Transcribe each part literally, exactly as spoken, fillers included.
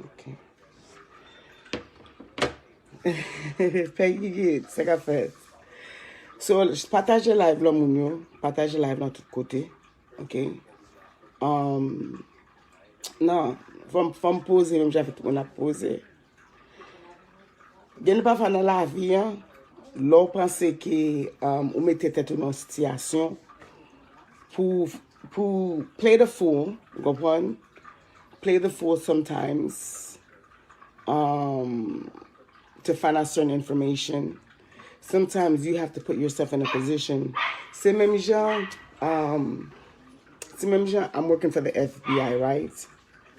Ok. Peggy, sa k ap fèt? So, pataje live lan, moun yo. Pataje live lan tout kote. Ok. Um, non, fò m, fò m poze menm jan tout moun ap poze. Gen de pafwa nan lavi an, lè w panse ke um, ou mete tèt ou nan yon sitiyasyon pou, pou play the fool, ou konprann? Play the fool sometimes um, to find out certain information. Sometimes you have to put yourself in a position. Se menm jan, um, se menm jan, I'm working for the F B I, right?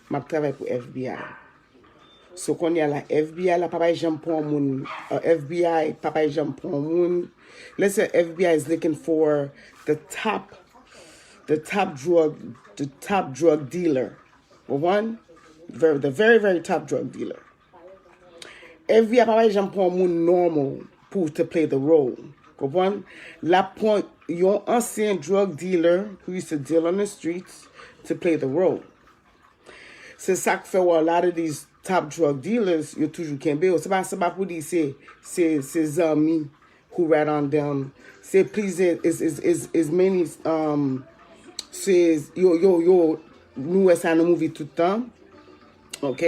M ap travay pou F B I. So kounye a la, F B I la pa bay janm pran moun, uh, F B I pa bay janm pran moun. Let's say F B I is looking for the top, the top drug, the top drug dealer. Konprann? Very, the very, very top drug dealer. F B I pa bay janm pran moun normal pou to play the role. Konprann? L ap pran yon ansyen drug dealer who used to deal on the streets to play the role. Se sa k fè w a lot of these top drug dealers, yo toujou kenbe yo. Se pa, se pa pou di se, se, se zanmi who rat on them. Se plizyè, is, is, is, is many, um, se, yo, yo, yo, nou wè sa nan movie tout tan. Ok?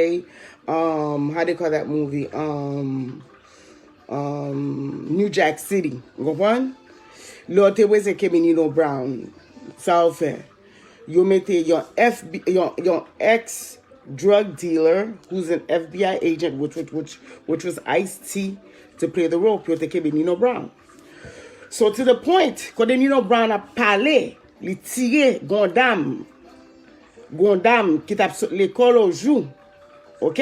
Um, how they call that movie? Um, um, New Jack City. Ou konprann? Lè yo te prese kenbe Nino Brown, sa yo fè? Yo mete yon F B, yon, yon ex drug dealer who's an F B I agent, which, which, which, which was Ice-T, to play the role pou yo te kenbe Nino Brown. So to the point, kote Nino Brown ap pale, li tire gon dam, gon dam ki t ap sot lekòl o jou. Ok?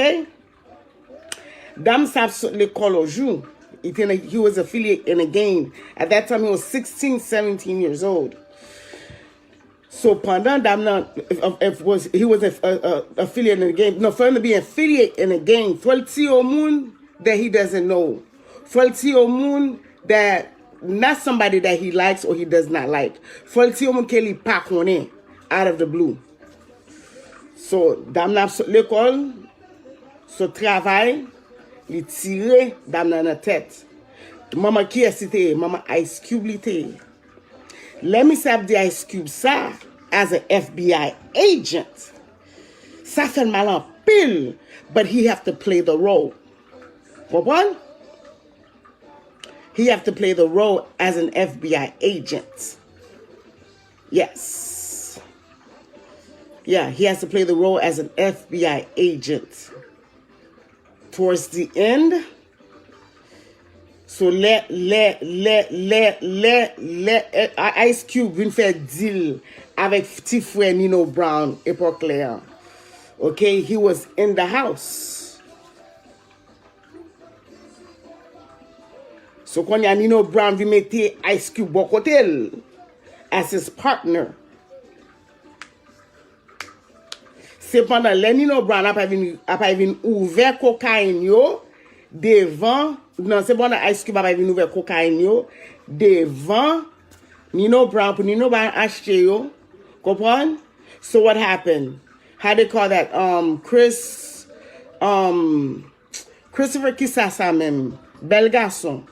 Dam sa ap sot lekòl o jou. He, he was affiliated in a gang. At that time, he was sixteen, seventeen years old. So pandan dam nan, if, if was, he was a, a, a, affiliated in a gang. No, for him to be affiliated in a gang, fò l tiye yon moun that he doesn't know. Fò l tiye yon moun that, not somebody that he likes or he does not like. Fò l tiye yon moun ke li pa konnen, out of the blue. So, dam nan ap sot lekòl, sot travay, li tire dam nan nan tèt. Manman kiyès li te ye? Manman Ice Cube li te ye. Lè misye ap di Ice Cube sa, as a F B I agent, sa fè l mal anpil, but he have to play the role. Konprann? He have to play the role as an F B I agent. Yes. Yeah, he has to play the role as an F B I agent. Towards the end, so lè, lè, lè, lè, lè, lè, eh, Ice Cube vin fè deal avèk ti frè Nino Brown epòk lè an. Ok, he was in the house. So kounye a Nino Brown vin mete Ice Cube bò kote l as his partner. Sepandan, lè Nino Brown ap vin, ap vin ouvè kokayin yo devan, non, sepandan Ice Cube ap vin ouvè kokayin yo devan Nino Brown, pou Nino Brown achte yo. Konprann? So what happened? How they call that? Um, Chris, um, Christopher, kisa sa menm? Bèl gason.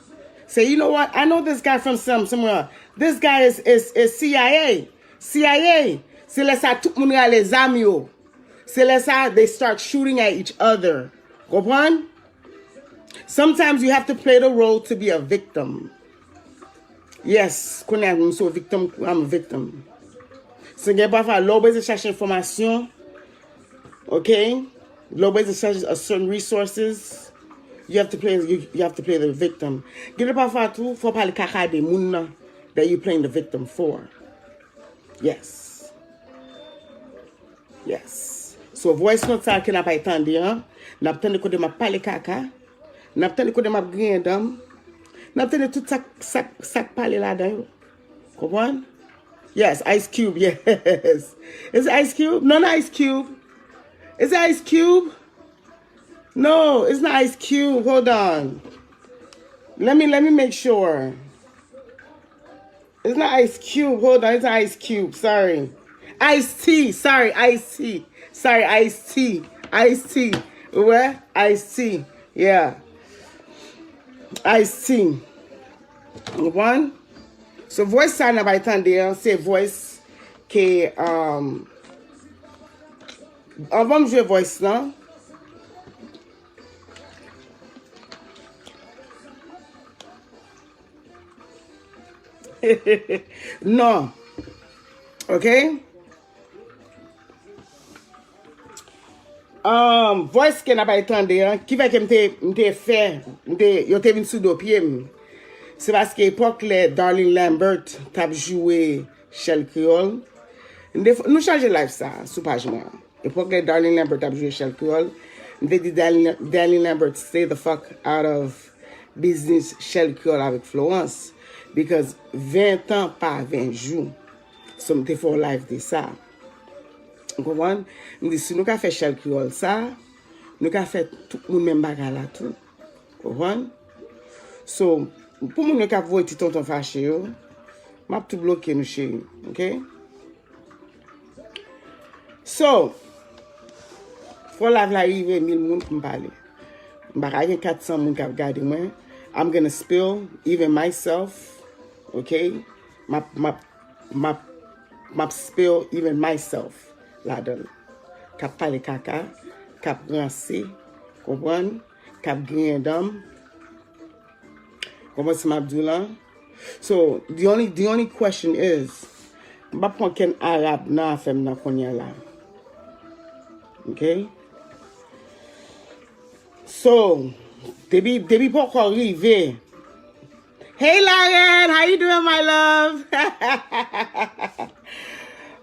Say, you know what? I know this guy from some, somewhere. This guy is, is, is C I A. C I A. Se lè sa tout moun rale zam yo. Se lè sa, they start shooting at each other. Konprann? Sometimes you have to play the role to be a victim. Yes, kounye a m sou victim, I'm a victim. Se gen pafwa, lè w bezwen chache enfòmasyon, ok? Lè w bezwen chache a certain resources, you have to play, you, you have to play the victim. Gen de pafwa tou, fò w pale kaka de moun nan that you playing the victim for. Yes. Yes. So, voice note sa ke n ap ay tande an, n ap tande kote m ap pale kaka, n ap tande kote m ap griyen dan m, n ap tande tout sa, sa, sa k pale ladan yo. Konprann? Yes, Ice Cube, yes. Is it Ice Cube? No, not Ice Cube. Is it Ice Cube? No, it's not Ice Cube. Hold on. Let me, let me make sure. It's not Ice Cube. Hold on, it's not Ice Cube. Sorry. Ice T. Sorry, Ice T. Sorry, Ice T. Ice T. Ou wè? Ice-T. Yeah. Ice-T. Ou konprann? So, voice sa n ap bay tande an, se voice ke, um, anvan m jwe voice lan. Non. Ok? Um, voice ke n ap al tande an, ki fè ke m te, m te fè, m te, yo te vin sou do pye m. Se paske epòk lè Darlene Lambert t ap jwe Chèl Kreyòl, m te, nou chanje live sa sou paj mwen an. Epòk lè Darlene Lambert t ap jwe Chèl Kreyòl, m te di Darlene, Darlene Lambert, stay the fuck out of business Chèl Kreyòl avèk Florence. Because ven tan pa ven jou. So, m te fè yon live de sa. Ou konprann? M di, si nou ka fè Chèl Kreyòl sa, nou ka fè tout moun menm bagay la tou. Konprann? So, pou moun yo k ap voye ti tonton fache yo, m ap tou bloke nou, cheri. Ok? So, fò live la rive mil moun pou m pale. M pa ka gen kat san moun k ap gade mwen. I'm gonna spill even myself. Ok? M ap, m ap, m ap, m ap spill even myself ladan l. K ap pale kaka, k ap ranse, konprann? K ap griyen dan m. Konprann sa m ap di w lan? So, the only, the only question is, m p ap pran kenn Arab nan afè m nan kounye a la. Ok? So, depi, depi poko rive. Hey Laren, how you doing, my love?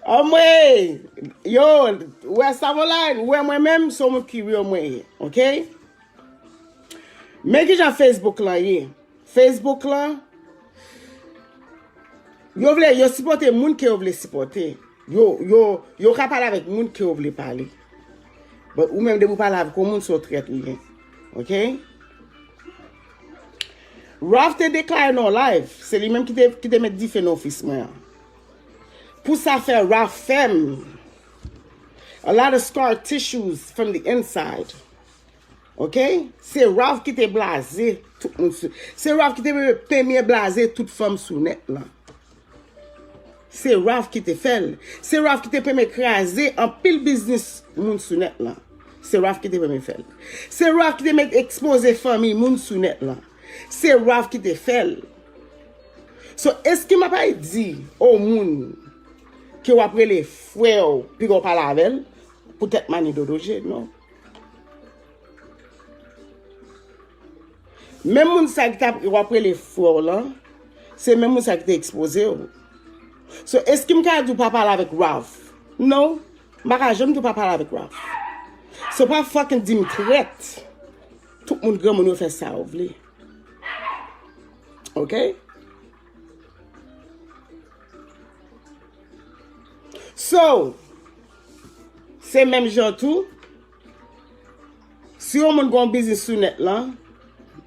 Anmwey, yo, wè sa mwen la, wè mwen menm, se yon moun ki real mwen ye, ok? Men kijan Facebook lan ye. Facebook lan, yo vle, yo sipòte moun ke yo vle sipòte. Yo, yo, yo ka pale avèk moun ke yo vle pale. But ou menm, depi w pale avèk yon moun, se yon trèt ou ye. Ok? Ralph te deklare nan live, se li menm ki te, ki te met dife nan ofis mwen an. Pou sa fè Ralph fè m. A lot of scar tissues from the inside. Ok? Se Ralph ki te blaze tout moun sou. Se Ralph ki te premye blaze tout fanm sou nèt lan. Se Ralph ki te fè l. Se Ralph ki te premye kraze anpil biznis moun sou nèt lan. Se Ralph ki te premye fè l. Se Ralph ki te met ekspoze fanmi moun sou nèt lan. Se Ralph ki te fè l. So, èske m ap al di yon moun ke w ap rele frè w, piga w pale avè l, poutèt Manny Dodoje? Non. Menm moun sa ki t ap, w ap rele frè w lan, se menm moun sa ki te ekspoze w. So, èske m ka di w pa pale avèk Ralph? Non, m pa ka janm di w pa pale avèk Ralph. So, pa fucking di m trèt. Tout moun granmoun yo fè sa yo vle. Ok? So, se menm jan tou, si yon moun gen yon biznis sou nèt lan,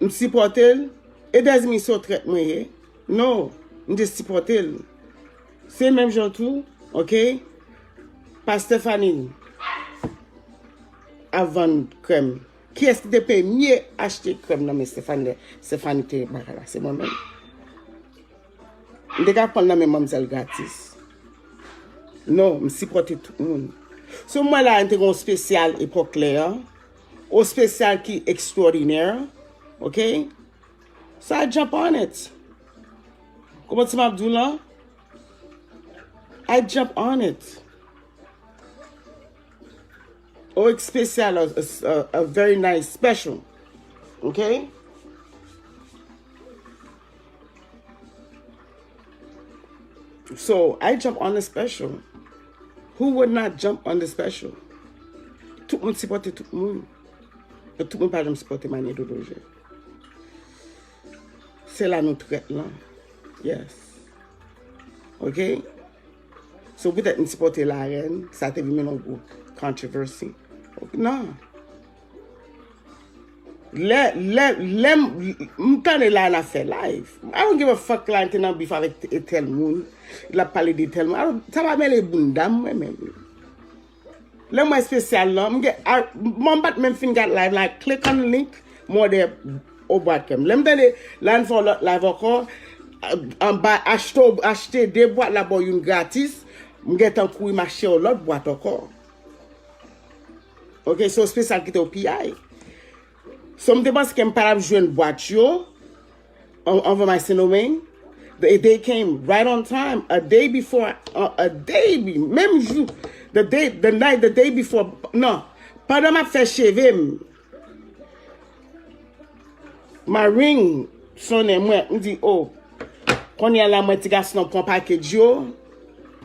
m sipòte l, it doesn't mean se yon trèt mwen ye. No, m just sipòte l. Se menm jan tou, ok? Pa Stephanie ap vann krèm. Kiyès ki te premye achte krèm nan men Stephanie lè Stephanie te bagay la? Se mwen menm. M te ka pran l nan men manmzèl gratis. Non, m sipòte tout moun. So, mwen la, m te gen yon spesyal epòk lè an. Yon spesyal ki ekstraòdinè. Ok? So, I jump on it. Kòman ti m ap di w lan? I jump on it. Ou espesyal, a, a, a very nice special. Ok? So, I jump on the special. Who would not jump on the special? Tout moun sipòte tout moun. Men tout moun pa janm sipòte Manny Dodoje. Se la nou trèt lan. Yes. Ok? So, poutèt m sipòte Larèn, sa te vin mennen yon gwo controversy. Non. Lè, lè, lè m, m tande Larèn ap fè live. I don't give a fuck Larèn te nan bif avèk t-, tèl moun. L ap pale de tèl moun. I don't, sa pa mele bounda m, mwen menm. Lè m wè espesyal lan, m gen, a, m pa t menm fin gad live la, click on link, m òdè o bwat krèm. Lè m tande la n fè yon lòt live ankò, anba achte, achte de bwat la ba w youn gratis, m gentan kouri m achte yon lòt bwat ankò. Ok, so espesyal kite w P I. So m te panse ke m pa t ap jwenn bwat yo an- anvan m al Sendomeng. They, they came right on time, a day before, a, a day, be- menm jou, the day, the night, the day before, non, pandan m ap fè cheve m, my ring sonnen, mwen, m di, oh, kounye a la, mwen, ti gason an pran package yo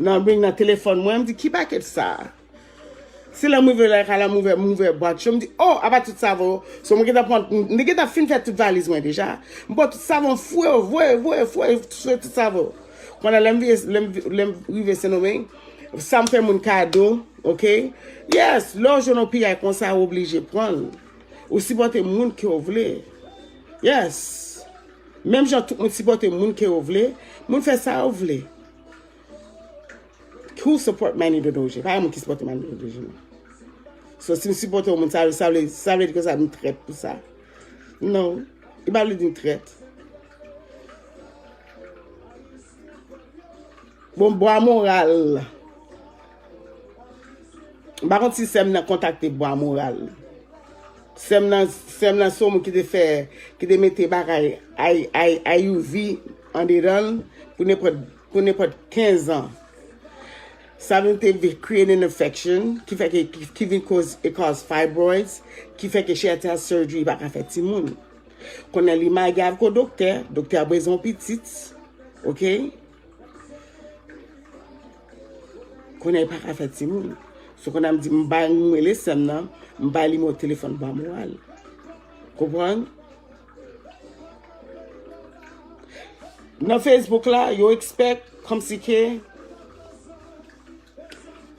nan ring nan telefòn mwen, m di, ki package sa? Se lè m rive lakay la, m ouvè, m ouvè bwat yo, m di, oh, apa tout sa vo. So, mwen gentan pran, m te gentan fin fè tout valiz mwen deja. M pran tout sa vo, m foure, voye, voye, foure, foure tout sa vo. Kounye a, lè m vire, lè m, lè m rive Sendomeng, sa m fè moun kado, ok? Yes, lè w jwenn yon piyay konsa, ou oblije pran l. Ou sipòte moun ke w vle. Yes. Menm jan tout moun sipòte moun ke yo vle, moun fè sa yo vle. Who support Manny Dodoje? Pa gen moun ki sipòte Manny Dodoje, non. So, si m sipòte yon moun, sa, sa vle, sa vle di ke sa, m trèt pou sa? Non. Li pa vle di m trèt. Bon, Bwa Moral. M pa konn si sè m nan kontakte Bwa Moral. Sè m nan, sè m nan se yon moun ki te fè, ki te mete bagay I, I, I U V andedan l pou nenpòt, pou nenpòt kenz an. Sa vin te vi- create an infection, ki fè ke, ki, ki vin koz, e cause fibroids, ki fè ke she had to have surgery, pa ka fè timoun. Kounye a li mage avèk yon doktè, doktè a bezwen yon pitit, ok? Kounye a li pa ka fè timoun. So kounye a m di, m bay, m rele sè m nan, m bay nimewo telefòn Bwa Moral. Konprann? Nan Facebook la, yo expect kòmsi ke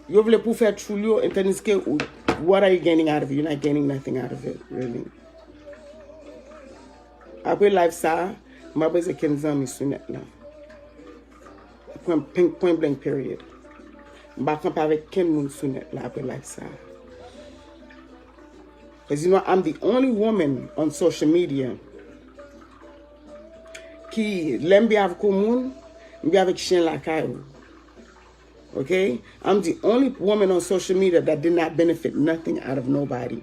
yo vle pou fè tchoul yo, and tandiske, what are you gaining out of it? You're not gaining nothing out of it, really. Apre live sa, m pa bezwen kenn zanmi sou nèt la. Point, point, point blank period. M pa kanpe avèk kenn moun sou nèt la apre live sa. Cause you know, I'm the only woman on social media ki, lè m byen avèk yon moun, m byen avèk chen lakay ou. Ok? I'm the only woman on social media that did not benefit nothing out of nobody.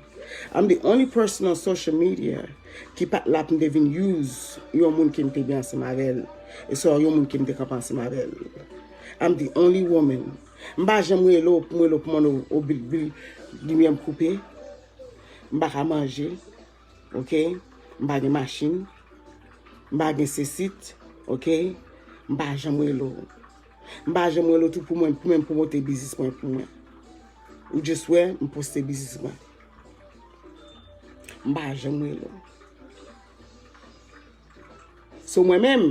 I'm the only person on social media ki pa t la pou m te vin use yon moun ke m te byen ansanm avè l. E swa yon moun ke m te kanpe ansanm avè l. I'm the only woman. M pa janm rele w pou m rele w pou mande w, o bil, bil, limyè m koupe. M pa ka manje. Ok? M pa gen machin. M pa gen sesit. Ok? M pa janm rele w. M pa janm rele w tou pou mwen, pou mwen pwomote biznis mwen pou mwen. Ou just wè, m poste biznis mwen. M pa janm rele w. So mwen menm,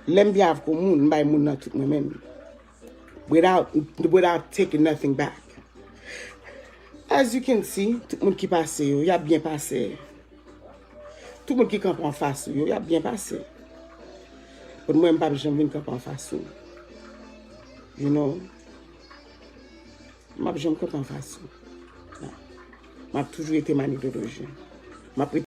lè m byen avèk yon moun, m bay moun nan tout mwen menm. Without, without taking nothing back. As you can see, tout moun ki pase yo, y ap byen pase. Tout moun ki kanpe anfas ou yo, y ap byen pase. But mwen, m p ap janm vin kanpe anfas ou. You know? M p ap janm kanpe anfas ou. Non. M ap toujou rete Manny Dodoje. M ap rete